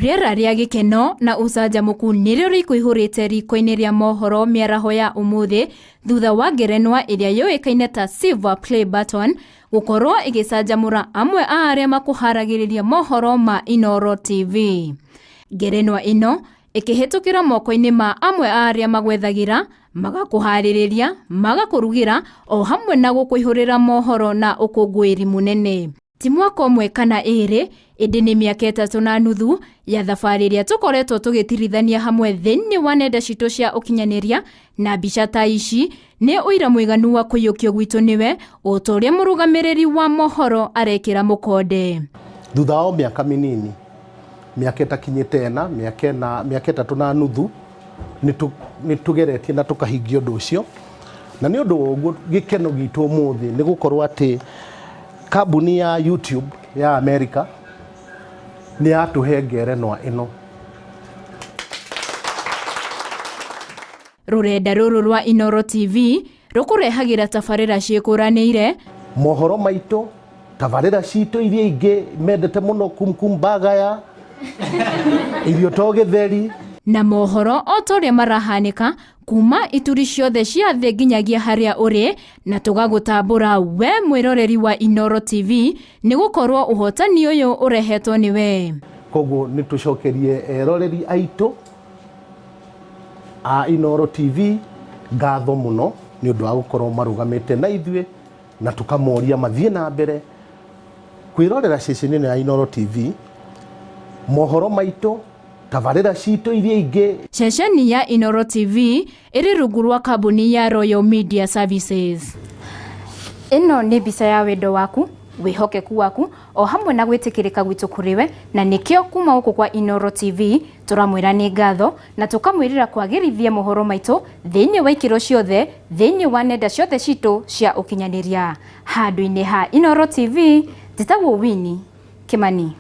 Rĩera rĩa gĩkeno na ũcanjamũku nĩrĩo rĩkũihũrĩte riko-inĩ rĩa mohoro mĩaraho ya ũmũthĩ thutha wa ngerenwa ĩrĩa yũĩkaine ta Silver Play Button gũkorwo ĩgĩcanjamũra amwe a arĩa makũharagĩrĩria mohoro ma Inooro TV. Ngerenwa ĩno ĩkĩhĩtũkĩra moko-inĩ ma amwe a arĩa magwethagĩra, magakũharĩrĩria, magakũrugĩra o hamwe na gũkũihũrĩra mohoro na ũkũngũĩri mũnene. Ti mwaka ũmwe kana ĩrĩ, ĩndĩ nĩ mĩaka ĩtatũ na nuthu ya thabarĩ ĩrĩa tũkoretwo tũgĩtirithania hamwe thĩinĩ wa nenda citũ cia ũkinyanĩria, na mbica ta ici nĩ ũira mũiganu wa kũiyũkio gwitũ nĩwe, o ta ũrĩa mũrũgamĩrĩri wa mohoro arekĩra mũkonde. Thutha wa o mĩaka mĩnini, mĩaka ĩtakinyĩte ĩna, mĩaka ĩna, mĩaka ĩtatũ na nuthu, nĩ tũgeretie na tũkahingia ũndũ ũcio. Na nĩ ũndũ wa ũguo gĩkeno gitũ ũmũthĩ nĩ gũkorwo atĩ kambuni ya YouTube ya America nĩ yatũhe ngerenwa ĩno. Rũrenda rũrũ rwa Inooro TV rũkũrehagĩra tabarĩra ciĩkũranĩire. Mohoro maitũ, tabarĩra citũ iria ingĩ mendete mũno Kumkum Bagaya, irio to gĩtheri. Na mohoro o ta ũrĩa marahanĩka kuma ituri ciothe cia thĩ nginyagia harĩa ũrĩ, na tũgagũtambũra we mwĩroreri wa Inooro TV, nĩ gũkorwo ũhotani ũyũ ũrehetwo nĩ we. Koguo nĩ tũcokerie eroreri aitũ a Inooro TV ngatho mũno nĩ ũndũ wa gũkorwo marũgamĩte na ithuĩ, na tũkamoria mathiĩ na mbere kwĩrorera ceceni ĩno ya Inooro TV, mohoro maitũ, tabarĩra citũ iria ingĩ. Ceceni ya Inooro TV ĩrĩ rungu rwa kambuni ya Royal Media Services. Ĩno nĩ mbica ya wendo waku, wĩhokeku waku, o hamwe na gwĩtĩkĩrĩka gwitũ kũrĩ we, na nĩkĩo kuma gũkũ kwa Inooro TV tũramwĩra nĩ ngatho na tũkamwĩrĩra kwagĩrithia mohoro maitũ thĩinĩ wa ikĩro ciothe thĩinĩ wa nenda ciothe citũ cia ũkinyanĩria. Handũ-inĩ ha Inooro TV, njĩtagwo Winnie Kimani.